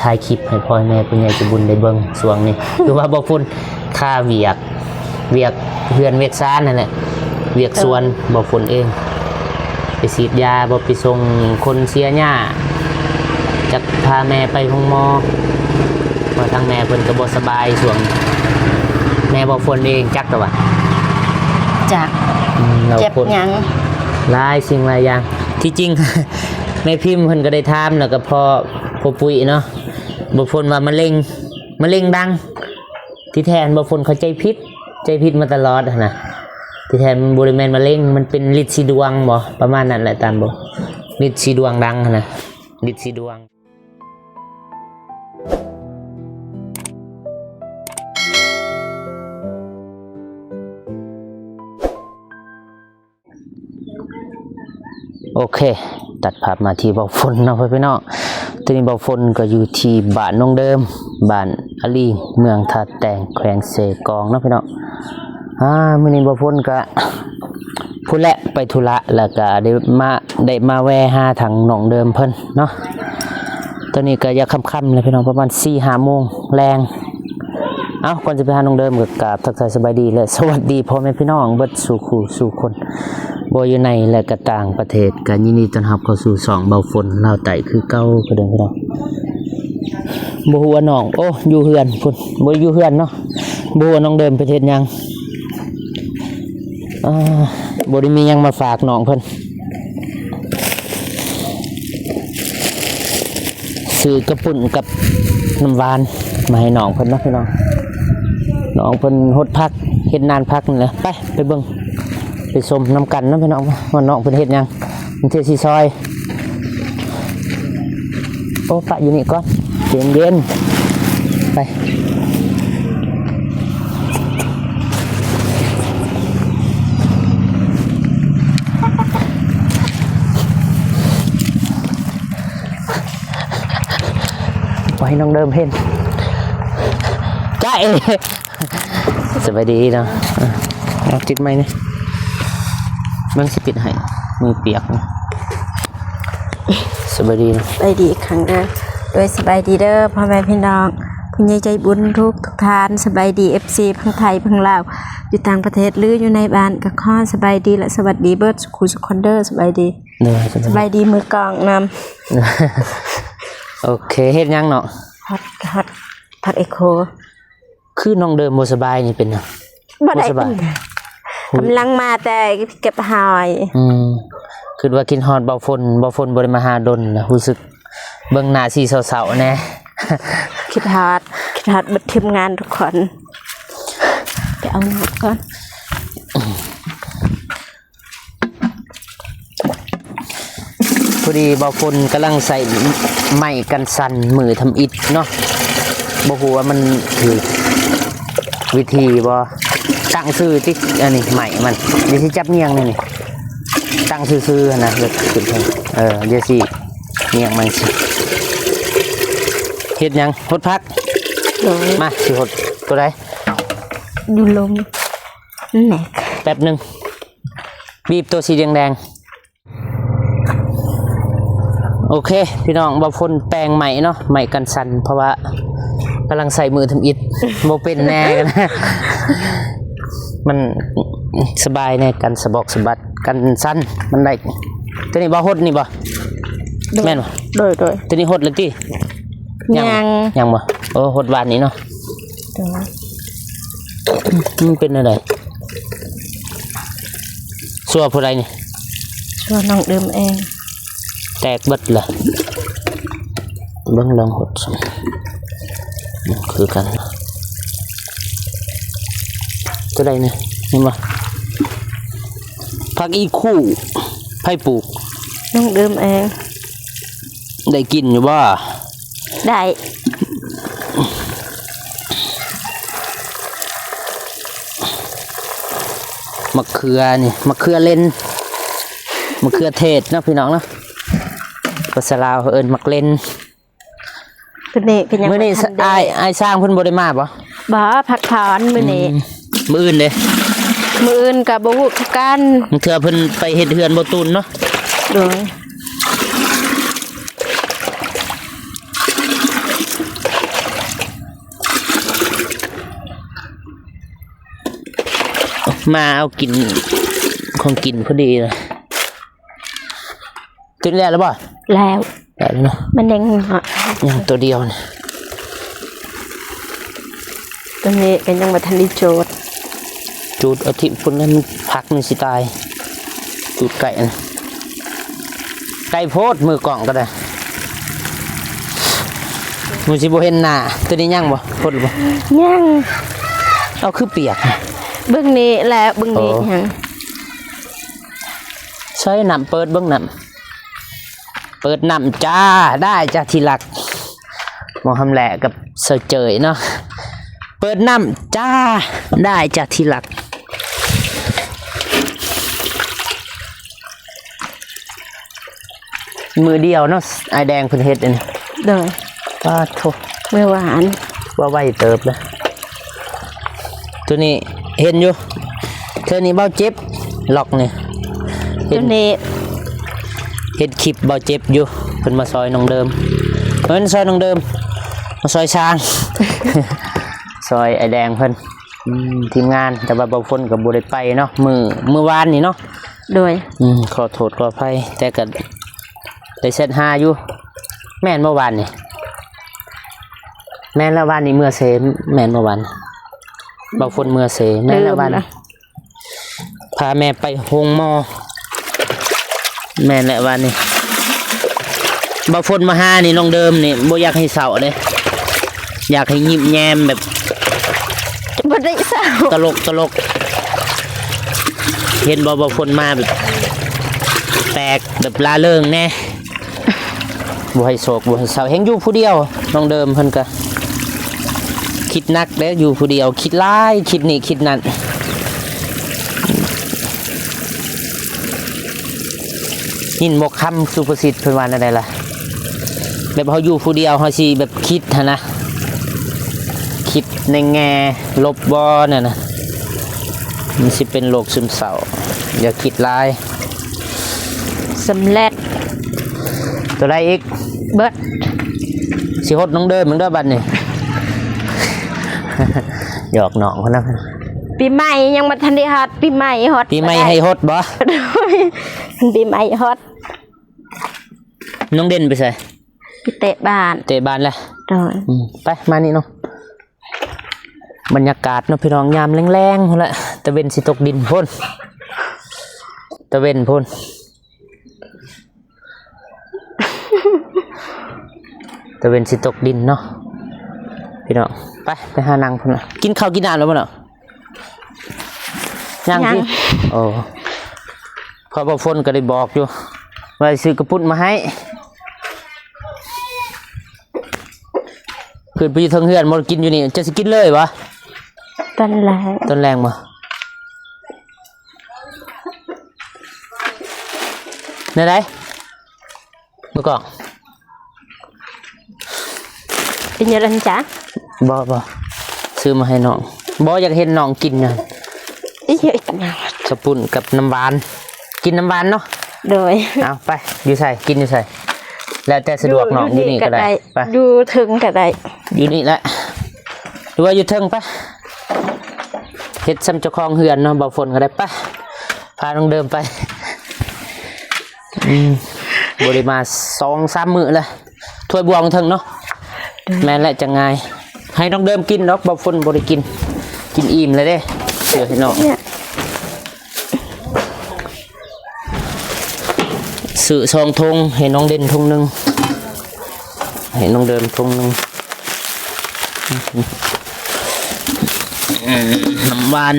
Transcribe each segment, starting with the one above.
ຖ່າຍຄລິບໃຫ້ພໍ່ໃຫ້ແມ່ຜູ້ໃຫຍ່ໃຈບຸນໄດ້ເບິ່ງຊ່ວງນີ້ ຄືວ່າບໍ່ພົ້ນຄາວຽກ ວຽກເຮືອນວຽກຊານນັ້ນແຫຼະ ວຽກສວນ ເອີ ບໍ່ພົ້ນເອງ ໄປສີດຢາບໍ່ ໄປສົ່ງຄົນເສຍຫຍ້າ ຈັກພາແມ່ໄປໂຮງໝໍ ເພາະທາງແມ່ເພິ່ນກໍບໍ່ສະບາຍຊ່ວງ ແມ່ບໍ່ພົ້ນເອງຈັກແຕ່ວ່າ ຈັກ ອືມ ເຈັບຫຍັງ ຫຼາຍສິ່ງຫຼາຍຢ່າງ ທີ່ຈິງ ແມ່ພິມເພິ່ນກໍໄດ້ຖາມ ແລ້ວກໍພໍ່ ພໍ່ປຸ້ຍເນາະ ບໍ່ພົ້ນວ່າມະເຮັງ ມະເຮັງດັງ ທີ່ແທ້ບໍ່ພົ້ນເຂົ້າໃຈຜິດ ໃຈຜິດມາຕະຫຼອດຫັ້ນນະ ທີ່ແທ້ມັນບໍ່ໄດ້ແມ່ນມະເຮັງ ມັນເປັນລິດສີດວງບໍ ປະມານນັ້ນແຫຼະ ຕາມບໍ ລິດສີດວງດັງຫັ້ນນະ ລິດສີດວງ. ໂອເຄ ຕັດພາບມາທີ່ເບົາຝົນເນາະ ພໍ່ແມ່ພີ່ນ້ອງ ຕອນນີ້ເບົາຝົນກໍຢູ່ທີ່ບ້ານໜອງເດີມ ບ້ານອາລີ ເມືອງທ່າແຕງ ແຂວງເຊກອງເນາະພີ່ນ້ອງ. ອາ ມື້ນີ້ເບົາຝົນກະພຸ້ນແຫຼະ ໄປທຸລະ ແລ້ວກະໄດ້ມາ ໄດ້ມາແວ່ຫາທາງນ້ອງເດີມເພິ່ນເນາະ. ຕອນນີ້ກະຢາກຄ່ຳໆແລ້ວພີ່ນ້ອງ ປະມານສີ່ຫ້າໂມງແລງ. ເອົ້າ ກ່ອນຈະໄປຫານ້ອງເດີມ ກໍກາບທັກທາຍສະບາຍດີ ແລະ ສະຫວັດດີພໍ່ແມ່ພີ່ນ້ອງເບິດສູ່ຄູ່ສູ່ຄົນ ບໍ່ຢູ່ໃນ ແລະ ກະຕ່າງປະເທດ ກະຍິນດີຕ້ອນຮັບເຂົ້າສູ່ຊ່ອງເບົາຝົນລາວໃຕ້ຄືເກົ່າ ເດີພີ່ນ້ອງ. ບໍ່ຮູ້ວ່ານ້ອງ ໂອ້ ຢູ່ເຮືອນພຸ້ນ ບໍ່ຢູ່ເຮືອນເນາະ ບໍ່ຮູ້ວ່ານ້ອງເດີມເພິ່ນເຮັດຫຍັງ ອາ ບໍ່ໄດ້ມີຫຍັງມາຝາກນ້ອງເພິ່ນ. ຊື້ກະປຸ້ນກັບນ້ຳຫວານມາໃຫ້ນ້ອງເພິ່ນເນາະພີ່ນ້ອງ. ນ້ອງເພິ່ນຫົດຜັກ ເຮັດນານຜັກນີ້ແຫຼະ. ໄປ ໄປເບິ່ງ ໄປຊົມນຳກັນເນາະພີ່ນ້ອງ ວ່ານ້ອງເພິ່ນເຮັດຫຍັງ ບາງເທື່ອຊິຊ່ອຍ. ໂອ້ ປະຢູ່ນີ້ກ່ອນ ໃຈເຢັນໆ ໄປ. ບໍ່ໃຫ້ນ້ອງເດີມເຫັນ ຈ້າເອ ສະບາຍດີເນາະ ເອົາຕິດໄມນີ້ ເບິ່ງຊິປິດໃຫ້ ມືປຽກ. ສະບາຍດີເນາະ ສະບາຍດີອີກຄັ້ງເດີ ໂດຍ ສະບາຍດີເດີພໍ່ແມ່ພີ່ນ້ອງ ຜູ້ໃຫຍ່ໃຈບຸນທຸກໆທ່ານ ສະບາຍດີ ເອັຟຊີ ທັງໄທ ທັງລາວ ຢູ່ຕ່າງປະເທດ ຫຼື ຢູ່ໃນບ້ານ ກໍຂໍສະບາຍດີ ແລະ ສະຫວັດດີເບິດສູ່ຄູ່ສູ່ຄົນເດີ ສະບາຍດີ ໂດຍ ສະບາຍດີ ສະບາຍດີມືກ້ອງນຳ. ໂອເຄ ເຮັດຫຍັງເນາະ ຮອດ ຮອດ ພັກເອໂຄ. ຄືນ້ອງເດີມບໍ່ສະບາຍນີ້ເປັນຫຍັງ? ບໍ່ໄດ້ ບໍ່ສະບາຍ ກຳລັງມາແຕ່ເກັບຫອຍ. ອືມ ຄິດວ່າຄິດຮອດເບົາຝົນ ເບົາຝົນບໍ່ໄດ້ມາຫາດົນ ຮູ້ສຶກເບິ່ງໜ້າສີເສົ້າໆແດ່ ຄິດຮອດ ຄິດຮອດເບິດທີມງານທຸກຄົນ. ໄປເອົານ້ຳກ່ອນ. ພໍດີເບົາຝົນກຳລັງໃສ່ໄມ້ກັນສັ່ນມື້ທຳອິດເນາະ ບໍ່ຮູ້ວ່າມັນຖືກວິທີບໍ່ ຕັ້ງຊື່ຕິ ອັນນີ້ໄມ້ມັນ ດຽວຊິຈັບຍ່ຽງນີ້ ນີ້ ຕັ້ງຊື່ໆຫັ້ນນະ ເອີ ດຽວຊິຍ່ຽງມັນຊິ ເຮັດຫຍັງ ຫົດຜັກ ໂດຍ ມາ ຊິຫົດໂຕໃດ ຢູ່ລົມ ແໜກ ແປັບໜຶ່ງ ບີບໂຕສີແດງໆ. ໂອເຄ ພີ່ນ້ອງ ເບົາຝົນແປງໄມ້ເນາະ ໄມ້ກັນສັ່ນ ເພາະວ່າກຳລັງໃສ່ມືທຳອິດ ບໍ່ເປັນແດ່ ມັນສະບາຍແດ່ ກັນສະບອກສະບັດ ກັນສັ່ນ ມັນໄດ້ ໂຕນີ້ບໍ່ ຫົດນີ້ບໍ່ ໂດຍ ແມ່ນບໍ່ ໂດຍ ໂດຍ ໂຕນີ້ຫົດແລ້ວຕິ ຍັງ ຍັງ ຍັງບໍ່ ໂອ້ ຫົດວານນີ້ເນາະ ໂດຍ ມັນເປັນແນວໃດ? ຊົ່ວຜູ້ໃດນີ້? ຊົ່ວນ້ອງເດີມເອງ. ແຕກເບິດລະ. ເບິ່ງລອງຫົດ ຄືກັນ. ຕົວໃດນີ້? ເຫັນບໍ່? ຜັກອີ່ຄູ່. ໃຜປູກ? ນ້ອງເດີມເອງ. ໄດ້ກິນຢູ່ບໍ່? ໄດ້. ໝາກເຂືອນີ້ ໝາກເຂືອເຫຼັ້ນ ໝາກເຂືອເທດເນາະ ພີ່ນ້ອງເນາະ. ພາສາລາວເຂົາເອີ້ນໝາກເຫຼັ້ນ. ຕົວນີ້ກໍຍັງ ມື້ນີ້ ບໍ່ທັນໄດ້ ອ້າຍ ອ້າຍຊ້າງເພິ່ນບໍ່ໄດ້ມາບໍ່? ບໍ່ ພັກຜ່ອນມື້ນີ້. ອືມ ມື້ອື່ນເດ້? ມື້ອື່ນກໍບໍ່ຮູ້ຄືກັນ. ເທື່ອເພິ່ນໄປເຮັດເຮືອນບໍ່ຕູນເນາະ. ໂດຍ. ມາເອົາກິນ ຂອງກິນພໍດີເລີຍ. ຕົວນີ້ແລ້ວແລ້ວບໍ່? ແລ້ວ ແລ້ວເນາະ. ມັນຍັງ ຍັງຕົວດຽວນີ້. ຕົວນີ້ກໍຍັງບໍ່ທັນໄດ້ຈູດ. ຈູດເອົາຖິ້ມພຸ້ນແຫຼະ ມັນ ຜັກມັນຊິຕາຍ. ຈູດໄກ່ນະ ໄກໂພດ ມືກ້ອງກໍໄດ້ ມັນຊິບໍ່ເຫັນໜ້າ. ຕົວນີ້ຍັງບໍ່? ພົ້ນບໍ່? ຍັງ. ເອົາ ຄືປຽກ. ເບິ່ງນີ້ແຫຼະ ເບິ່ງນີ້. ອໍ ຍັງ. ໃສ່ນ້ຳ ເປີດເບິ່ງນ້ຳ. ເປີດນ້ຳຈ້າ ໄດ້ຈ້າທີ່ຮັກ. ໝໍຮຳແຫຼະກັບສາວເຈີຍເນາະ. ເປີດນ້ຳຈ້າ ໄດ້ຈ້າທີ່ຮັກ. ມື້ດຽວເນາະ ອ້າຍແດງເພິ່ນເຮັດອັນນີ້. ໂດຍ. ປາດໂທ້ ມື້ວານ ວ່າໄວເຕີບເດ້. ຕົວນີ້ເຫັນຢູ່ ເທື່ອນີ້ເບົາເຈັບ ລັອກນີ້. ເຫັນ ຕົວນີ້ ເຫັນຄລິບເບົາເຈັບຢູ່ ເພິ່ນມາຊ່ອຍນ້ອງເດີມ. ເພິ່ນຊ່ອຍນ້ອງເດີມ ມາຊ່ອຍຊ່າງ ຊ່ອຍອ້າຍແດງເພິ່ນ. ອືມ ທີມງານ ແຕ່ວ່າເບົາຝົນກໍບໍ່ໄດ້ໄປເນາະ ມື້ ມື້ວານນີ້ເນາະ. ໂດຍ. ອືມ ຂໍໂທດຂໍອະໄພ ແຕ່ກໍໄດ້ແຊັດຫາຢູ່. ແມ່ນບໍ່ວານນີ້? ແມ່ນແລ້ວ ວານນີ້ເມືອເຊ ແມ່ນບໍ່ວານ? ເບົາຝົນເມືອເຊ ແມ່ນແລ້ວວານນີ້. ພາແມ່ໄປໂຮງໝໍ. ແມ່ນແຫຼະ ວານນີ້ ເບົາຝົນມາຫານີ້ ນ້ອງເດີມນີ້ບໍ່ຢາກໃຫ້ເຊົາເດ້ ຢາກໃຫ້ຍິ້ມແຍ້ມແບບ ບໍ່ໄດ້ເຊົາ ຕະຫຼົກ ຕະຫຼົກ. ເຫັນບໍ່ ເບົາຝົນມາແບບແປກ ແບບລ່າເລີງແດ່. ບໍ່ໃຫ້ໂສກ ບໍ່ໃຫ້ເສົ້າ ແຮ່ງຢູ່ຜູ້ດຽວ. ນ້ອງເດີມເພິ່ນກະຄິດໜັກເດ້ ຢູ່ຜູ້ດຽວ ຄິດຫຼາຍ ຄິດນີ້ຄິດນັ້ນ. ຍິນບໍ່ຄຳສຸພາສິດເພິ່ນວ່າແນວໃດລະ ແບບເຮົາຢູ່ຜູ້ດຽວ ເຮົາຊິແບບຄິດຫັ້ນນະ ຄິດໃນແງ່ລົບບໍ່ນັ້ນນະ ມັນຊິເປັນໂລກຊຶມເສົ້າ. ຢ່າຄິດຫຼາຍ. ສຳເລັດ. ຕົວໃດອີກ? ເບິດ. ຊິຫົດນ້ອງເດີມເດີບັດນີ້. ຫຍອກນ້ອງເພິ່ນນະ. ປີໃໝ່ຍັງບໍ່ທັນໄດ້ຮອດ ປີໃໝ່ຮອດ ປີໃໝ່ໃຫ້ຫົດບໍ່? ໂດຍ. ປີໃໝ່ຮອດ. ນ້ອງເດັ່ນໄປໃສ? ໄປເຕະບານ. ເຕະບານແລ້ວ? ໂດຍ. ອືມ ໄປ ມານີ້ເນາະ. ບັນຍາກາດເນາະພີ່ນ້ອງ ຍາມແລງໆພຸ້ນແຫຼະ ຕາເວັນຊິຕົກດິນພຸ້ນ ຕາເວັນພຸ້ນ ຕາເວັນຊິຕົກດິນເນາະພີ່ນ້ອງ. ໄປ ໄປຫານັ່ງພຸ້ນລະ. ກິນເຂົ້າກິນນ້ຳແລ້ວບໍ່ເນາະ? ຍັງ ຍັງ ຕິ? ໂອ້ ເພາະວ່າຝົນກໍໄດ້ບອກຢູ່ວ່າຊິຊື້ກະປຸ້ນມາໃຫ້. ຂຶ້ນໄປຢູ່ເທິງເຮືອນ ບໍ່ກິນຢູ່ນີ້ ເຈົ້າຊິກິນເລີຍບໍ່? ຕອນແລງ. ຕອນແລງບໍ່? ແນວໃດ? ມື້ກ່ອນ ເປັນຫຍັງລະຈະ? ບໍ່ ບໍ່ ຊື້ມາໃຫ້ນ້ອງ. ບໍ່ ຢາກເຫັນນ້ອງກິນນະ. ອີຫຍັງ? ກະປຸ້ນກັບນ້ຳຫວານ. ກິນນ້ຳຫວານເນາະ. ໂດຍ. ເອົາ ໄປ ຢູ່ໃສ? ກິນຢູ່ໃສ? ແລ້ວແຕ່ສະດວກນ້ອງ. ຢູ່ນີ້ກໍໄດ້. ໄປ ຢູ່ເທິງກໍໄດ້. ຢູ່ນີ້ແຫຼະ ຫຼືວ່າຢູ່ເທິງ? ໄປ ເຮັດຊ່ຳເຈົ້າຂອງເຮືອນເນາະ. ບໍ່ຝົນກໍໄດ້. ໄປ ພານ້ອງເດີມໄປ. ອືມ ບໍ່ໄດ້ມາສອງສາມມື້ແລ້ວ. ຖ້ວຍບວງເທິງເນາະ. ໂດຍ. ແມ່ນແຫຼະ ຈັ່ງງ່າຍ. ໃຫ້ນ້ອງເດີມກິນດອກ ບໍ່ຝົນບໍ່ໄດ້ກິນ. ກິນອີ່ມແລ້ວເດ້. ເຊື່ອໃຫ້ນ້ອງ. ຊື້ສອງຖົງ ໃຫ້ນ້ອງເດັ່ນຖົງໜຶ່ງ ໃຫ້ນ້ອງເດີມຖົງໜຶ່ງ. ອືມ ນ້ຳຫວານ.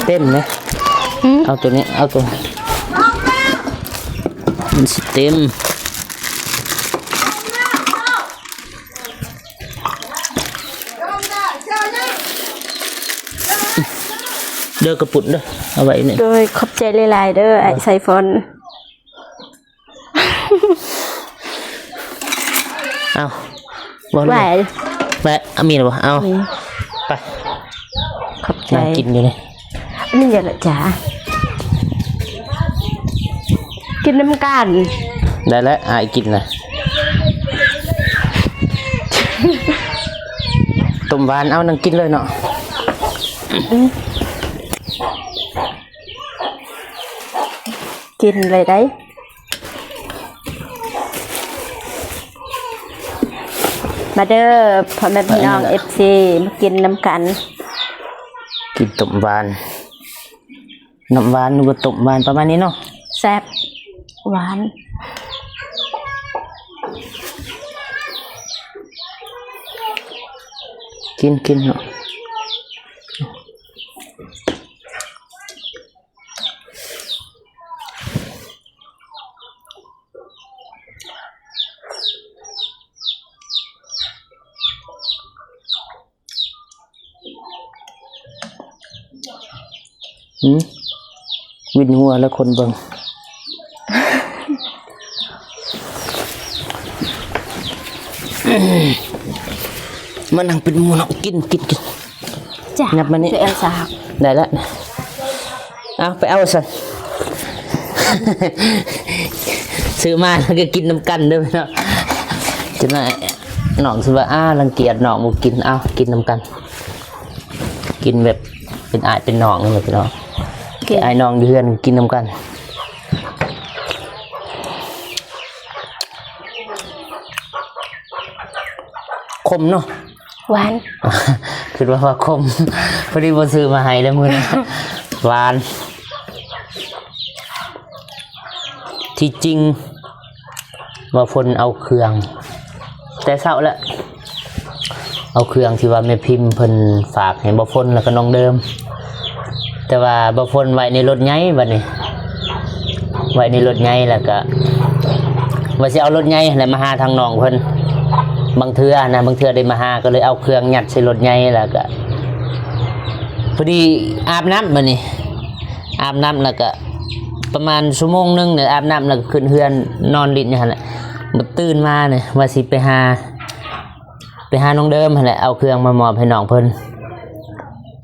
ເຕັມເດ້. ອືມ ເອົາຕົວນີ້ ເອົາຕົວນີ້ ມັນຊິເຕັມ. ເດີກະປຸ້ນເດີ ເອົາໄວ້ນີ້. ໂດຍ ຂອບໃຈຫຼາຍໆເດີ ອ້າຍໄຊຟອນ. ເອົາ ບໍ່ ໄວ້ ໄວ້ ເອົາມີແລ້ວບໍ່? ເອົາ ໄປ ຂອບໃຈ. ນັ່ງກິນຢູ່ນີ້ ນີ້ຢ່າລະຈ້າ. ກິນນຳກັນ. ໄດ້ແລ້ວ ອ້າຍກິນນະ. ຕົ້ມຫວານ ເອົາ ນັ່ງກິນເລີຍເນາະ. ອືມ ກິນເລີຍໄດ໋. ມາເດີ ພໍ່ແມ່ພີ່ນ້ອງ ເອັຟຊີ ມາກິນນຳກັນ. ກິນຕົ້ມຫວານ ນ້ຳຫວານ ຫຼືວ່າຕົ້ມຫວານ ປະມານນີ້ເນາະ. ແຊບ ຫວານ. ກິນ ກິນເນາະ. ຫືມ ວິນຫົວແລ້ວຄົນເບິ່ງ. ມານັ່ງເປັນໝູ່ເນາະ. ກິນ ກິນ ກິນ. ຈ້າ ຫຍັບມານີ້ ເອລຊາ. ໄດ້ລະ ເອົາ ໄປເອົາຊັ້ນ. ຊື້ມາແລ້ວກໍກິນນຳກັນເດີເນາະ. ຈະໜ້ອຍນ້ອງຊິວ່າ ອາ ລັງກຽດ ນ້ອງບໍ່ກິນ. ເອົາ ກິນນຳກັນ ກິນແບບເປັນອ້າຍເປັນນ້ອງນີ້ແຫຼະພີ່ນ້ອງ. ໂອເຄ ອ້າຍນ້ອງຢູ່ເຮືອນກິນນຳກັນ. ຂົມເນາະ. ຫວານ ຄິດວ່າ ວ່າຂົມ ພໍດີບໍ່ຊື້ມາໃຫ້ແລ້ວມື້ນັ້ນ. ຫວານ ທີ່ຈິງ ວ່າຝົນເອົາເຄື່ອງແຕ່ເຊົ້າແລ້ວ ເອົາເຄື່ອງທີ່ວ່າແມ່ພິມເພິ່ນຝາກໃຫ້ບ່າວຝົນ ແລ້ວກໍນ້ອງເດີມ. ແຕ່ວ່າບ່າວຝົນໄວ້ໃນລົດໃຫຍ່ ບັດນີ້ໄວ້ໃນລົດໃຫຍ່ ແລ້ວກໍວ່າຊິເອົາລົດໃຫຍ່ຫັ້ນແຫຼະມາຫາທາງນ້ອງເພິ່ນ. ບາງເທື່ອນະ ບາງເທື່ອໄດ້ມາຫາ ກໍເລີຍເອົາເຄື່ອງຍັດໃສ່ລົດໃຫຍ່ ແລ້ວກໍພໍດີອາບນ້ຳ ບັດນີ້ອາບນ້ຳ ແລ້ວກໍປະມານຊົ່ວໂມງໜຶ່ງນີ້ ອາບນ້ຳ ແລ້ວກໍຂຶ້ນເຮືອນນອນຫຼິ້ນຢູ່ຫັ້ນແຫຼະ. ບັດຕື່ນມານີ້ວ່າຊິໄປຫາ ໄປຫານ້ອງເດີມຫັ້ນແຫຼະ ເອົາເຄື່ອງມາມອບໃຫ້ນ້ອງເພິ່ນ.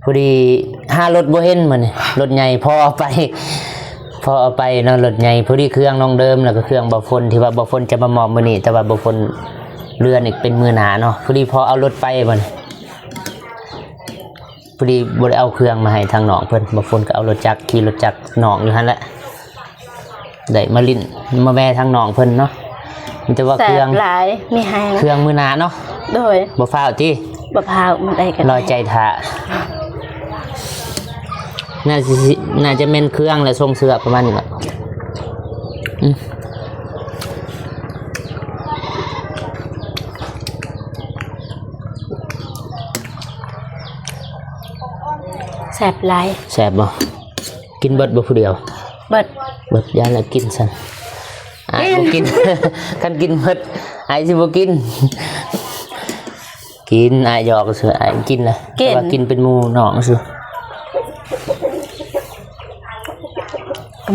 ພໍດີຫາລົດບໍ່ເຫັນມື້ນີ້ ລົດໃຫຍ່ພໍ່ເອົາໄປ ພໍ່ເອົາໄປເນາະ ລົດໃຫຍ່. ພໍດີເຄື່ອງນ້ອງເດີມ ແລ້ວກໍເຄື່ອງບ່າວຝົນ ທີ່ວ່າບ່າວຝົນຈະມາມອບມື້ນີ້ ແຕ່ວ່າບ່າວຝົນເລື່ອນອີກເປັນມື້ໜ້າເນາະ. ພໍດີພໍ່ເອົາລົດໄປບັດນີ້ ພໍດີບໍ່ໄດ້ເອົາເຄື່ອງມາໃຫ້ທາງນ້ອງເພິ່ນ. ບ່າວຝົນກໍເອົາລົດຈັກ ຂີ່ລົດຈັກນ້ອງຢູ່ຫັ້ນແຫຼະ. ໄດ້ມາຫຼິ້ນມາແວ່ທາງນ້ອງເພິ່ນເນາະ. ມີແຕ່ວ່າເຄື່ອງ ແຊບຫຼາຍ ມີແຮງ ເຄື່ອງມື້ໜ້າເນາະ. ໂດຍ ບໍ່ຟ້າວຕິ ບໍ່ຟ້າວ ມື້ໃດກໍໄດ້ ລໍໃຈຖ້າ. ໜ້າຊິ ໜ້າຈະແມ່ນເຄື່ອງ ແລະ ສົ່ງເສື້ອປະມານນີ້ແຫຼະ. ອືມ ແຊບຫຼາຍ. ແຊບບໍ່? ກິນເບິດບໍ່ຜູ້ດຽວ? ເບິດ ເບິດ ຢ່າລະກິນຊັ້ນ. ອ້າຍ ກິນ ບໍ່ກິນ ຄັນກິນເບິດ ອ້າຍຊິບໍ່ກິນ. ກິນ ອ້າຍຫຍອກຊື່ ອ້າຍກິນລະ ກິນ ແຕ່ວ່າກິນເປັນໝູ່ນ້ອງຊື່. ກ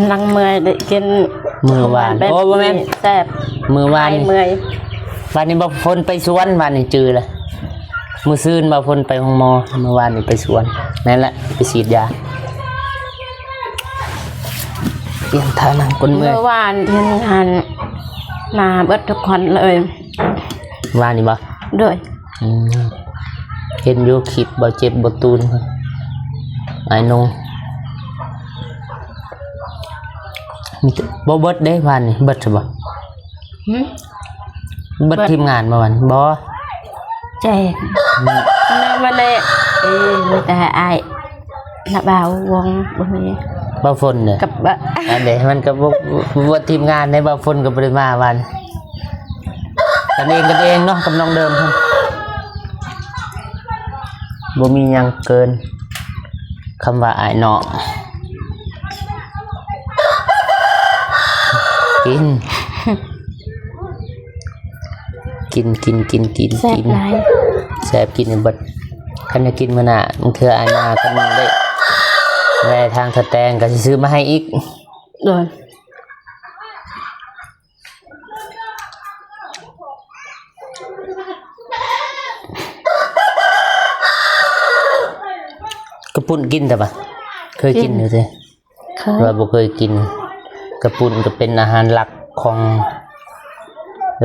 ຳລັງເມື່ອຍ ໄດ້ກິນມື້ວານ. ແບບ ໂອ້ ບໍ່ແມ່ນ ແຊບ ມື້ວານນີ້ ຫາຍເມື່ອຍ. ວານນີ້ບ່າວຝົນໄປສວນ ວານນີ້ຈື່ລະ. ມື້ຊືນບ່າວຝົນໄປໂຮງໝໍ ມື້ວານນີ້ໄປສວນ. ແມ່ນລະ ໄປສີດຢາ. ປ່ຽນທ່ານັ່ງ ຄົນເມື່ອຍ. ມື້ວານເຫັນຫັ້ນ ມາເບິດທຸກຄົນເລີຍ. ວານນີ້ບໍ່? ໂດຍ. ອືມ ເຫັນຢູ່ຄລິບບ່າວເຈັບ ບ່າວຕູນ ອ້າຍນົງ. ມີແຕ່ ບໍ່ເບິດເດ້ ວານນີ້ ເບິດຊະບໍ່? ຫືມ? ເບິດ ເບິດທີມງານບໍ່ວານ? ບໍ່ ແຈ້ງ ອືມ ມາແລ້ວ. ເອີ ມີແຕ່ອ້າຍ ລະບ່າວວົງ ບໍ່ມີ ບ່າວຝົນເດ້ ກັບ ອັນເດ້ ມັນກໍບໍ່ ບໍ່ທີມງານໃດ. ບ່າວຝົນກໍບໍ່ໄດ້ມາວັນ ກັນເອງກັນເອງເນາະ ກັບນ້ອງເດີມ ບໍ່ມີຫຍັງເກີນຄຳວ່າອ້າຍນ້ອງ. ກິນ ກິນ ກິນ ກິນ ກິນ ແຊບ ກິນ ຫຼາຍ ແຊບ ກິນໃຫ້ເບິດ. ຄັນຢາກກິນມື້ໜ້າ ບາງເທື່ອອ້າຍມາ ຄັນໄດ້ແວ່ທາງຖະແຕງ ກໍຊິຊື້ມາໃຫ້ອີກ. ໂດຍ ກະປຸ້ນກິນແຕ່ວ່າ ເຄີຍກິນ ກິນ ຢູ່ເດ້. ເຄີຍ ວ່າບໍ່ເຄີຍກິນ ກະປຸ້ນກໍເປັນອາຫານຫຼັກຂອງ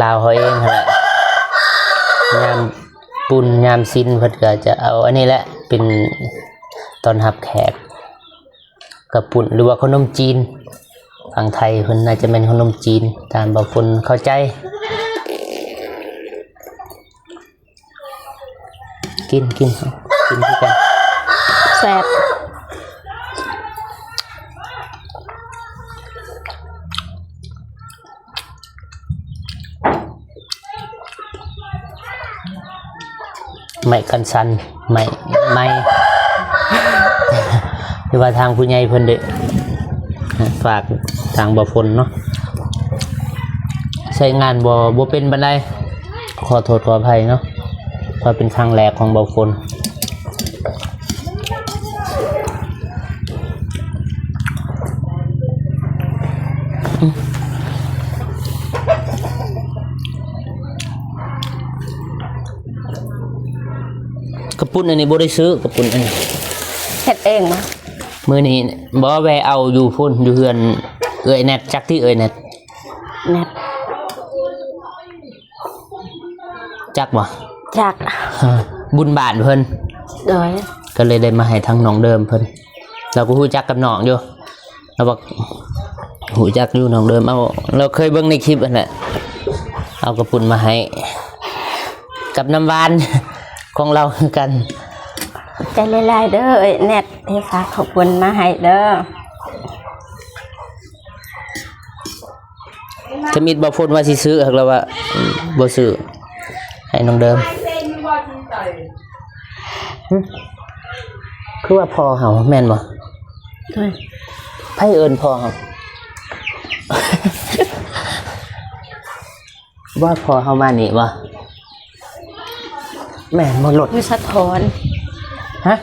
ລາວເຮົາເອງຫັ້ນແຫຼະ. ຍາມບຸນຍາມສິນເພິ່ນກໍຈະເອົາອັນນີ້ແຫຼະເປັນຕ້ອນຮັບແຂກ. ກະປຸ້ນ ຫຼືວ່າເຂົ້າໜົມຈີນ, ຝັ່ງໄທເພິ່ນໜ້າຈະແມ່ນເຂົ້າໜົມຈີນ ຕາມບ່າວຝົນເຂົ້າໃຈ. ກິນ ກິນ ກິນຄືກັນ ແຊບ. ໄມ້ກັນສັ່ນ ໄມ້ ໄມ້ ຫຼືວ່າທາງຜູ້ໃຫຍ່ເພິ່ນໄດ້ຝາກທາງບ່າວຝົນເນາະ ໃຊ້ງານບໍ່ ບໍ່ເປັນປານໃດ ຂໍໂທດຂໍອະໄພເນາະ ເພາະເປັນຄັ້ງແລກຂອງບ່າວຝົນ. ກະປຸ້ນອັນນີ້ບໍ່ໄດ້ຊື້ ກະປຸ້ນອັນນີ້ ເຮັດເອງບໍ່? ມື້ນີ້ບໍ່ ແວ່ເອົາຢູ່ພຸ້ນ ຢູ່ເຮືອນເອື້ອຍແນັດ. ຈັກຕິເອື້ອຍແນັດ? ແນັດ ຈັກບໍ່? ຈັກ ບຸນບ້ານເພິ່ນ. ໂດຍ ກໍເລີຍໄດ້ມາໃຫ້ທາງນ້ອງເດີມເພິ່ນ. ລາວກໍຮູ້ຈັກກັບນ້ອງຢູ່ ລາວບອກຮູ້ຈັກຢູ່ນ້ອງເດີມ. ເອົາ ລາວເຄີຍເບິ່ງໃນຄລິບຫັ້ນແຫຼະ ເອົາກະປຸ້ນມາໃຫ້ ກັບນ້ຳຫວານຂອງລາວຄືກັນ. ຂອບໃຈຫຼາຍໆເດີ ເອື້ອຍແນັດ ທີ່ຝາກຂອບຄຸນມາໃຫ້ເດີ. ທຳອິດບ່າວຝົນວ່າຊິຊື້ ຫາກລາວວ່າບໍ່ຊື້ ໃຫ້ນ້ອງເດີມ. ຫຶ ຄືວ່າພໍ່ເຮົາແມ່ນບໍ່? ໂດຍ ໃຜເອີ້ນພໍ່ເຮົາ? ວ່າພໍ່ເຮົາມານີ້ບໍ່? ແມ່ນບໍ່ລົດ? ມີສະທ້ອນ. ຮະ?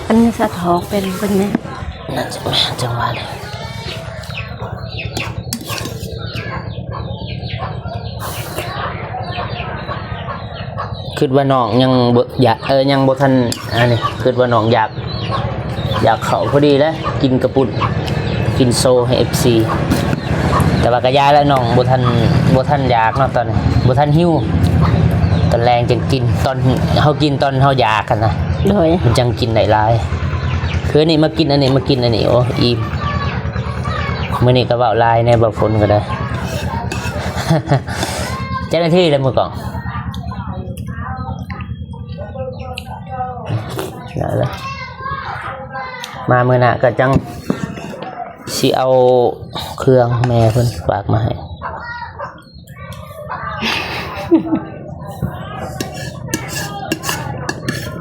ອັນນີ້ສະທ້ອນເປັນ ເປັນແມ່ນ. ໜ້າຈະແມ່ນ ຈັ່ງວ່າແຫຼະ. ຄິດວ່ານ້ອງຍັງບໍ່ຢາກ ເອີ ຍັງບໍ່ທັນ ອັນນີ້ ຄິດວ່ານ້ອງຢາກ ຢາກເຂົ້າພໍດີແຫຼະ ກິນກະປຸ້ນ ກິນໂຊໃຫ້ເອັຟຊີ. ແຕ່ວ່າກະຢ່າແຫຼະ ນ້ອງບໍ່ທັນ ບໍ່ທັນຢາກເນາະ ຕອນນີ້ບໍ່ທັນຫິວ. ຕອນແລງຈັ່ງກິນ ຕອນເຮົາກິນຕອນເຮົາຢາກຫັ້ນນະ. ໂດຍ ມັນຈັ່ງກິນໄດ້ຫຼາຍ. ຄືນີ້ມາກິນອັນນີ້ ມາກິນອັນນີ້ ໂອ້ ອີ່ມ. ມື້ນີ້ກໍເວົ້າຫຼາຍແດ່ ບ່າວຝົນກໍໄດ້. ເຈົ້າໜ້າທີ່ແລ້ວ ມືກອງ. ໄດ້ລະ ມາມື້ໜ້າກໍຈັ່ງຊິເອົາເຄື່ອງແມ່ເພິ່ນຝາກມາໃຫ້.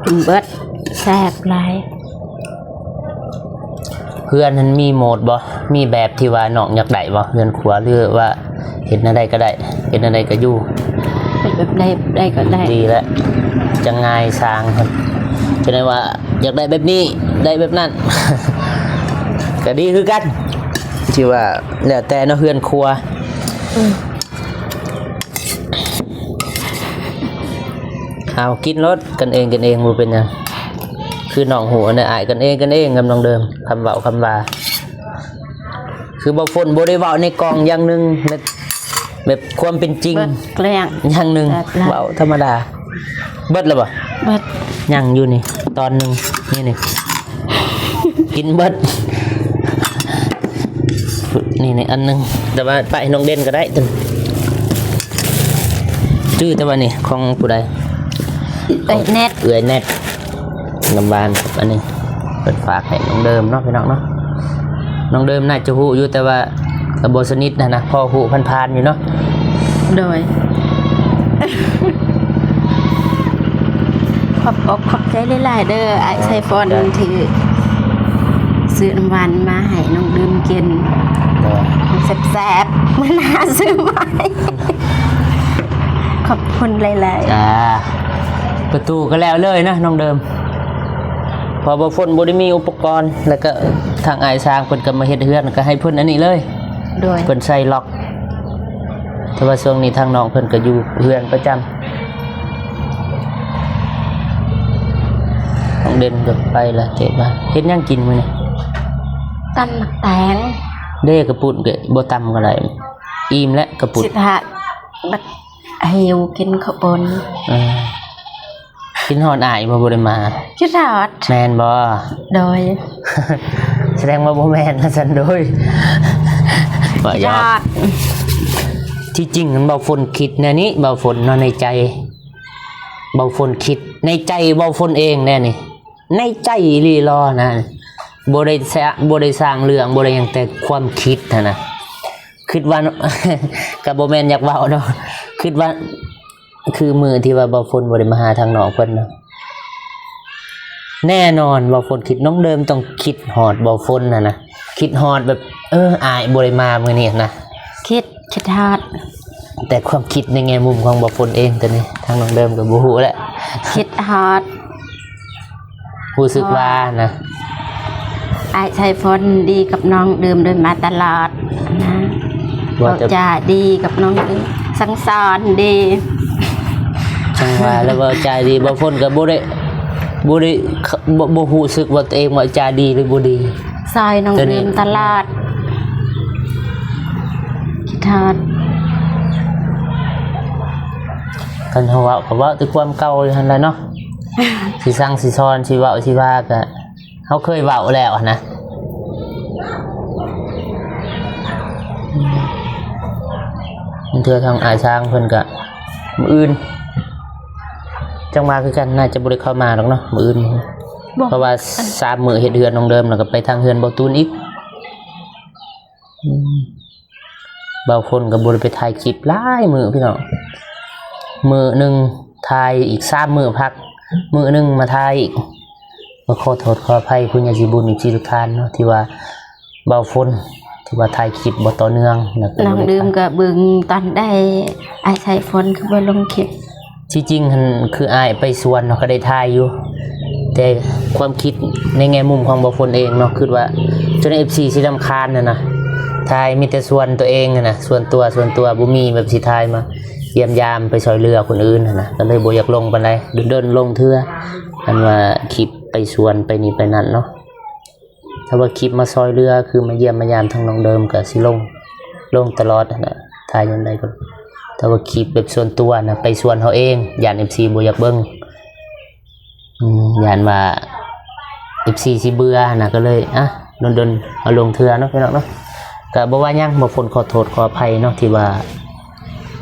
ກິນເບິດ ແຊບຫຼາຍ. ເຮືອນຫັ້ນມີໂໝດບໍ່? ມີແບບທີ່ວ່ານ້ອງຢາກໄດ້ບໍ່? ເຮືອນຄົວ ຫຼືວ່າເຮັດແນວໃດກໍໄດ້ ເຮັດແນວໃດກໍຢູ່ ເຮັດແບບໃດ ໃດກໍໄດ້ ດີແຫຼະ ຈັ່ງງ່າຍສ້າງ. ຈະໄດ້ວ່າຢາກໄດ້ແບບນີ້ ໄດ້ແບບນັ້ນ ກໍດີຄືກັນ ທີ່ວ່າແລ້ວແຕ່ເນາະ ເຮືອນຄົວ. ອືມ ເອົາ ກິນໂລດ ກັນເອງ ກັນເອງ ບໍ່ເປັນຫຍັງ. ຄືນ້ອງຮູ້ນະ ອ້າຍກັນເອງ ກັນເອງກັບນ້ອງເດີມ ຄຳເວົ້າຄຳວ່າ ຄືບໍ່ ຝົນບໍ່ໄດ້ເວົ້າໃນກ້ອງຢ່າງໜຶ່ງ ແບບ ແບບຄວາມເປັນຈິງ ເບິດເກັ່ງ ຢ່າງໜຶ່ງ ແບບນັ້ນ ເວົ້າທຳມະດາ. ເບິດແລ້ວບໍ່? ເບິດ ຍັງຢູ່ນີ້ ຕອນໜຶ່ງ ນີ້ ນີ້ ກິນເບິດ ນີ້ ນີ້ ອັນໜຶ່ງ ແຕ່ວ່າປະໃຫ້ນ້ອງເດັ່ນກໍໄດ້ ຈື່ແຕ່ວ່ານີ້ຂອງຜູ້ໃດ? ເອື້ອຍແນັດ ເອື້ອຍແນັດ ນ້ຳຫວານ ອັນນີ້ເພິ່ນຝາກໃຫ້ນ້ອງເດີມເນາະ ພີ່ນ້ອງເນາະ. ນ້ອງເດີມໜ້າຈະຮູ້ຢູ່ ແຕ່ວ່າກໍບໍ່ສະໜິດຫັ້ນນະ ພໍຮູ້ຜ່ານໆຢູ່ເນາະ. ໂດຍ ຂອບອົກຂອບໃຈຫຼາຍໆເດີ ອ້າຍໄຊຟອນ ທີ່ຊື້ນ້ຳຫວານມາໃຫ້ນ້ອງດື່ມກິນ ແຊບໆ ມື້ໜ້າຊື້ໃໝ່. ຂອບຄຸນຫຼາຍໆ. ຈ້າ ປະຕູກໍແລ້ວເລີຍນະນ້ອງເດີມ ເພາະວ່າຝົນບໍ່ໄດ້ມີອຸປະກອນ ແລ້ວກໍທາງອ້າຍຊ່າງເພິ່ນກໍມາເຮັດເຮືອນ ກໍໃຫ້ເພິ່ນອັນນີ້ເລີຍ. ໂດຍ ເພິ່ນໃສ່ລັອກ ແຕ່ວ່າຊ່ວງນີ້ທາງນ້ອງເພິ່ນກໍຢູ່ເຮືອນປະຈຳ. ນ້ອງເດັ່ນກໍໄປລະ ເຈັບວ່າ ເຮັດຫຍັງກິນມື້ນີ້? ຕຳໝາກແຕງ. ເດ້ ກະປຸ້ນກະບໍ່ຕຳກະໄດ້ ອີ່ມແລ້ວກະປຸ້ນ ຄິດຮອດ ບັດຫິວກິນເຂົ້າປຸ້ນ. ເອີ ຄິດຮອດອ້າຍບໍ່ ບໍ່ໄດ້ມາ? ຄິດຮອດ. ແມ່ນບໍ່? ໂດຍ. ສະແດງວ່າບໍ່ແມ່ນລະຊັ້ນໂດຍ ບໍ່ ຄິດຮອດ. ທີ່ຈິງເບົາຝົນຄິດແນວນີ້ ເບົາຝົນເນາະ ໃນໃຈ ເບົາຝົນຄິດ ໃນໃຈເບົາຝົນເອງແນວນີ້ ໃນໃຈອີ່ຫຼີລໍນະ ບໍ່ໄດ້ສະ ບໍ່ໄດ້ສ້າງເລື່ອງ ບໍ່ໄດ້ຫຍັງ ແຕ່ຄວາມຄິດຫັ້ນນະ ຄິດວ່າ ກະບໍ່ແມ່ນຢາກເວົ້າເນາະ ຄິດວ່າ ຄືມື້ທີ່ວ່າເບົາຝົນບໍ່ໄດ້ມາຫາທາງນ້ອງເພິ່ນເນາະ ແນ່ນອນເບົາຝົນຄິດ ນ້ອງເດີມຕ້ອງຄິດຮອດເບົາຝົນຫັ້ນນະ ຄິດຮອດແບບ ເອີ ອ້າຍບໍ່ໄດ້ມາມື້ນີ້ຫັ້ນນະ ຄິດ ຄິດຮອດ. ແຕ່ຄວາມຄິດໃນແງ່ມຸມຂອງເບົາຝົນເອງ ຕອນນີ້ທາງນ້ອງເດີມກະບໍ່ຮູ້ແຫຼະ ຄິດຮອດ ຮູ້ສຶກວ່ານະ ອ້າຍສາຍຝົນດີກັບນ້ອງເດີມໂດຍມາຕະຫຼອດນະ ເວົ້າຈາດີກັບນ້ອງເດີມ ສັ່ງສອນດີ ຈັ່ງວ່າແລ້ວ ເວົ້າຈາດີ ເບົາຝົນກະບໍ່ໄດ້ ບໍ່ໄດ້ ບໍ່ ບໍ່ຮູ້ສຶກວ່າຕົວເອງເວົ້າຈາດີຫຼືບໍ່ດີ ຊ່ອຍນ້ອງເດີມຕະຫຼອດ ຄິດຮອດ. ຄັນເຮົາເວົ້າກະເວົ້າແຕ່ຄວາມເກົ່າຢູ່ຫັ້ນແຫຼະເນາະ ຊິສັ່ງຊິສອນ ຊິເວົ້າຊິວ່າກະ ເຮົາເຄີຍເວົ້າແລ້ວຫັ້ນນະ ບາງເທື່ອທາງອ້າຍຊ້າງເພິ່ນກະ ມື້ອື່ນ ຈັ່ງວ່າຄືກັນ ໜ້າຈະບໍ່ໄດ້ເຂົ້າມາດອກເນາະ ມື້ອື່ນ ເພາະວ່າສາມມື້ເຮັດເຮືອນນ້ອງເດີມ ແລ້ວກະໄປທາງເຮືອນເບົາຕູນອີກ. ອືມ ເບົາຝົນກະບໍ່ໄດ້ໄປຖ່າຍຄລິບຫຼາຍມື້ພີ່ນ້ອງ ມື້ໜຶ່ງຖ່າຍອີກ ສາມມື້ພັກ ມື້ໜຶ່ງມາຖ່າຍອີກ ກໍຂໍໂທດຂໍອະໄພຜູ້ໃຫຍ່ໃຈບຸນ ເອັຟຊີ ທຸກທ່ານເນາະ ທີ່ວ່າເບົາຝົນ ທີ່ວ່າຖ່າຍຄລິບບໍ່ຕໍ່ເນື່ອງ ແລ້ວກະ ນ້ອງເດີມກະເບິ່ງຕອນໃດ ອ້າຍສາຍຝົນຄືບໍ່ລົງຄລິບ. ທີ່ຈິງຫັ້ນຄືອ້າຍໄປສວນເນາະ ກະໄດ້ຖ່າຍຢູ່ ແຕ່ຄວາມຄິດໃນແງ່ມຸມຂອງເບົາຝົນເອງເນາະ ຄິດວ່າຈົນເອັຟຊີຊິລຳຄານຫັ້ນນະ ຖ່າຍມີແຕ່ສວນຕົວເອງຫັ້ນນະ ສ່ວນຕົວ ສ່ວນຕົວ ບໍ່ມີແບບຊິຖ່າຍມາຢ້ຽມຢາມ ໄປຊ່ອຍເຫຼືອຄົນອື່ນຫັ້ນນະ ກະເລີຍບໍ່ຢາກລົງປານໃດ ດົນໆລົງເທື່ອ ອັນວ່າຄລິບໄປສວນໄປນີ້ໄປນັ້ນເນາະ. ຖ້າວ່າຄລິບມາຊ່ອຍເຫຼືອ ຄືມາຢ້ຽມມາຢາມທາງນ້ອງເດີມກະຊິລົງ ລົງຕະຫຼອດຫັ້ນນະ ຖ່າຍຍາມໃດກະ ແຕ່ວ່າຄລິບແບບສ່ວນຕົວນະ ໄປສວນເຮົາເອງ ຢ້ານເອັຟຊີບໍ່ຢາກເບິ່ງ ອືມ ຢ້ານວ່າເອັຟຊີຊິເບື່ອຫັ້ນນະ ກະເລີຍ ອະ ດົນໆເອົາລົງເທື່ອເນາະ ພີ່ນ້ອງເນາະ ກະບໍ່ວ່າຫຍັງ ເບົາຝົນຂໍໂທດຂໍອະໄພເນາະ ທີ່ວ່າ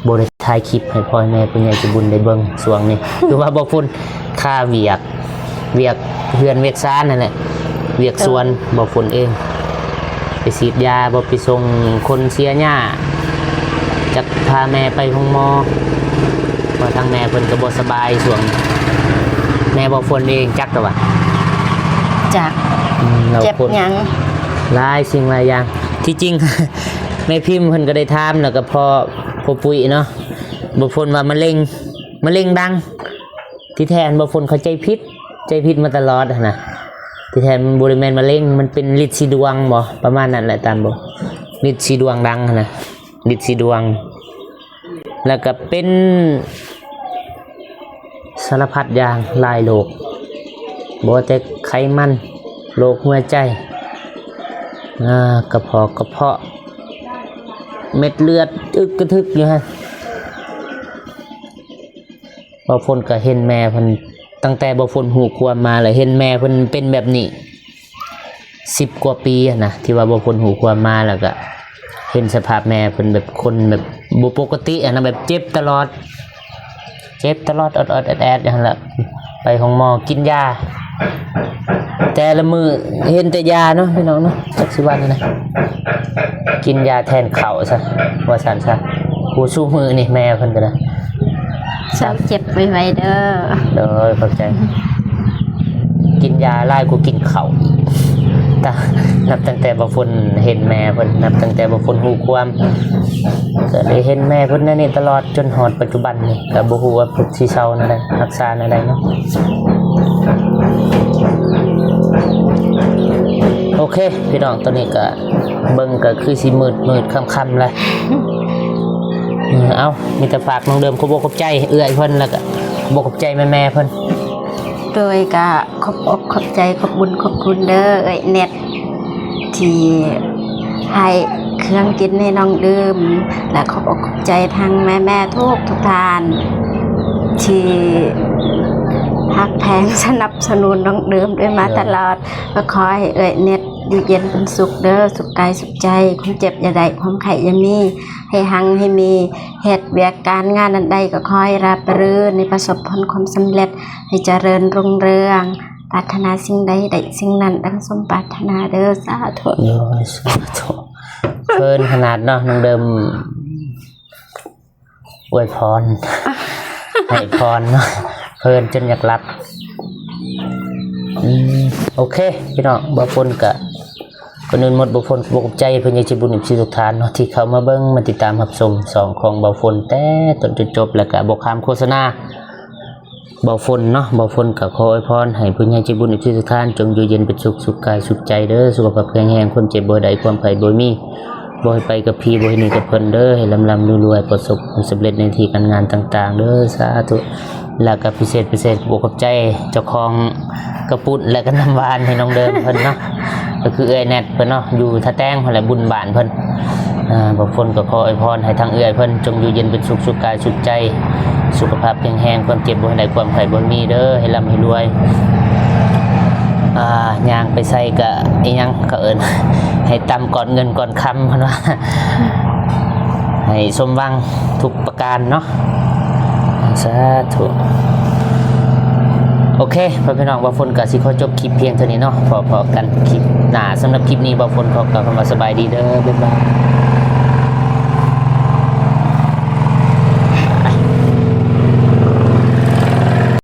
ບໍ່ໄດ້ຖ່າຍຄລິບໃຫ້ພໍ່ໃຫ້ແມ່ຜູ້ໃຫຍ່ໃຈບຸນໄດ້ເບິ່ງຊ່ວງນີ້ ຄືວ່າເບົາຝົນຄາວຽກ ວຽກເຮືອນວຽກຊານຫັ້ນແຫຼະ ວຽກສວນ ເອີ ເບົາຝົນເອງ ໄປສີດຢາບໍ ໄປສົ່ງຄົນເສຍຫຍ້າ ຈັກພາແມ່ໄປໂຮງໝໍ ເພາະທາງແມ່ເພິ່ນກະບໍ່ສະບາຍຊ່ວງ ແມ່ເບົາຝົນເອງຈັກແຕ່ວ່າ ຈັກ ອືມ ເຈັບຫຍັງ ຫຼາຍສິ່ງຫຼາຍຢ່າງ ທີ່ຈິງ ແມ່ພິມເພິ່ນກະໄດ້ຖາມ ແລ້ວກະພໍ່ ພໍ່ປຸ້ຍເນາະ ເບົາຝົນວ່າມະເຮັງ ມະເຮັງດັງ ທີ່ແທ້ເບົາຝົນເຂົ້າໃຈຜິດ ໃຈຜິດມາຕະຫຼອດຫັ້ນນະ ທີ່ແທ້ມັນບໍ່ໄດ້ແມ່ນມະເຮັງ ມັນເປັນລິດສີດວງບໍ ປະມານນັ້ນແຫຼະ ຕາມບໍ ລິດສີດວງດັງຫັ້ນນະ ລິດສີດວງ ແລ້ວກະເປັນ ສາລະພັດຢ່າງ ຫຼາຍໂລກ ບໍ່ແຕ່ໄຂມັນ ໂລກຫົວໃຈ ອາ ກະເພາະ ກະເພາະ ເມັດເລືອດອຶກກະທຶກຢູ່ຫັ້ນ ເບົາຝົນກະເຫັນແມ່ເພິ່ນ ຕັ້ງແຕ່ເບົາຝົນຮູ້ຄວາມມາລະ ເຫັນແມ່ເພິ່ນເປັນແບບນີ້ ສິບກວ່າປີຫັ້ນນະ ທີ່ວ່າເບົາຝົນຮູ້ຄວາມມາ ແລ້ວກະເຫັນສະພາບແມ່ເພິ່ນແບບຄົນແບບບໍ່ປົກກະຕິຫັ້ນນະ ແບບເຈັບຕະຫຼອດ ເຈັບຕະຫຼອດ ອອດໆແອດໆຢູ່ຫັ້ນລະ ໄປໂຮງໝໍກິນຢາ ແຕ່ລະມື້ເຫັນແຕ່ຢາເນາະ ພີ່ນ້ອງເນາະ ຈັກຊິວ່າແນວໃດ ກິນຢາແທນເຂົ້າຊະ ວ່າຊັ້ນຊະ ໂອ້ ຊູ່ມື້ນີ້ແມ່ເພິ່ນກະໄດ້ ເຊົາເຈັບໄວໆເດີ. ໂດຍ ຂອບໃຈ. ກິນຢາຫຼາຍກວ່າກິນເຂົ້າ ຕະ ນັບຕັ້ງແຕ່ເບົາຝົນເຫັນແມ່ເພິ່ນ ນັບຕັ້ງແຕ່ເບົາຝົນຮູ້ຄວາມ ກະໄດ້ເຫັນແມ່ເພິ່ນແນວນີ້ຕະຫຼອດ ຈົນຮອດປັດຈຸບັນນີ້ ກະບໍ່ຮູ້ວ່າເພິ່ນຊິເຊົາແນວໃດ ຮັກສາແນວໃດເນາະ. ໂອເຄ ພີ່ນ້ອງ ຕອນນີ້ກະ ເບິ່ງກະຄືຊິມືດໆຄ່ຳໆແລ້ວ ເອີ ເອົ້າ ມີແຕ່ຝາກນ້ອງເດີມຂອບອົກຂອບໃຈເອື້ອຍເພິ່ນ ແລ້ວກະຂອບອົກຂອບໃຈແມ່ໆເພິ່ນ. ໂດຍ ກະຂອບອົກຂອບໃຈ ຂອບບຸນຂອບຄຸນເດີ ເອື້ອຍແນັດ ທີ່ ໃຫ້ເຄື່ອງກິນໃຫ້ນ້ອງດື່ມ ແລະ ຂອບອົກຂອບໃຈທັງແມ່ໆທຸກໆທ່ານ ທີ່ຮັກແພງສະໜັບສະໜູນນ້ອງດື່ມດ້ວຍມາຕະຫຼອດ. ກໍຂໍໃຫ້ເອື້ອຍເນັດຢູ່ເຢັນເປັນສຸກເດີ ສຸກກາຍສຸກໃຈ ຄວາມເຈັບຢ່າໄດ້ ຄວາມໄຂ້ຢ່າມີ ໃຫ້ຮັ່ງໃຫ້ມີ ເຮັດວຽກການງານອັນໃດກໍຂໍໃຫ້ລາບລື່ນ ໃຫ້ປະສົບຜົນຄວາມສຳເລັດ ໃຫ້ຈະເລີນຮຸ່ງເຮືອງ ປາດຖະໜາສິ່ງໃດໄດ້ສິ່ງນັ້ນດັ່ງສົມປາດຖະໜາເດີ ສາທຸ. ໂດຍ ສາທຸ. ເພີນຂະໜາດເນາະ ນ້ອງເດີມອວຍພອນ ໃຫ້ພອນເນາະ ເພີນຈົນຢາກຫຼັບ. ອືມ ໂອເຄ ພີ່ນ້ອງ ບ່າວຝົນກະ ກ່ອນອື່ນໝົດ ບ່າວຝົນຂໍຂອບໃຈຜູ້ໃຫຍ່ໃຈບຸນ ເອັຟຊີ ທຸກທ່ານເນາະ ທີ່ເຂົ້າມາເບິ່ງ ມາຕິດຕາມຮັບຊົມຊ່ອງຂອງບ່າວຝົນ ແຕ່ຕົ້ນຈົນຈົບ ແລ້ວກະບໍ່ຂ້າມໂຄສະນາບ່າວຝົນເນາະ. ບ່າວຝົນກະຂໍອວຍພອນໃຫ້ຜູ້ໃຫຍ່ໃຈບຸນ ເອັຟຊີ ທຸກທ່ານ ຈົ່ງຢູ່ເຢັນເປັນສຸກ ສຸກກາຍສຸກໃຈເດີ ສຸຂະພາບແຂງແຮງ ຄວາມເຈັບບໍ່ໃຫ້ໄດ້ ຄວາມໄຂ້ບໍ່ມີ ບໍ່ໃຫ້ໄປກັບຜີ ບໍ່ໃຫ້ໜີກັບເພິ່ນເດີ ໃຫ້ລ່ຳໆລວຍໆ ປະສົບຜົນສຳເລັດໃນທີ່ການງານຕ່າງໆເດີ ສາທຸ. ແລ້ວກໍພິເສດ ພິເສດ ຂໍຂອບໃຈເຈົ້າຂອງກະປຸ້ນ ແລະກໍນ້ຳຫວານໃຫ້ນ້ອງເດີມເພິ່ນເນາະ ກໍຄືເອື້ອຍແນັດເພິ່ນເນາະ ຢູ່ທ່າແຕງຫັ້ນແຫຼະ ບຸນບ້ານເພິ່ນ. ອ່າ ບ່າວຝົນກໍຂໍອວຍພອນໃຫ້ທາງເອື້ອຍເພິ່ນຈົ່ງຢູ່ເຢັນເປັນສຸກ ສຸກກາຍສຸກໃຈ ສຸຂະພາບແຂງແຮງ ຄວາມເຈັບບໍ່ໃຫ້ໄດ້ ຄວາມໄຂ້ບໍ່ມີເດີ ໃຫ້ລ່ຳໃຫ້ລວຍ ອ່າ ຍ່າງໄປໃສກະອີ່ຫຍັງເຂົາເອີ້ນ ໃຫ້ຕຳກອນເງິນກອນຄຳ ເພິ່ນວ່າ ໃຫ້ສົມຫວັງທຸກປະການເນາະ ສາທຸ. ໂອເຄ ພໍ່ແມ່ພີ່ນ້ອງ ບ່າວຝົນກະຊິຂໍຈົບຄລິບພຽງເທົ່ານີ້ເນາະ ພໍ້ກັນຄລິບໜ້າ. ສຳລັບຄລິບນີ້ ບ່າວຝົນຂໍກ່າວຄຳວ່າສະບາຍດີເດີ ບາຍບາຍ.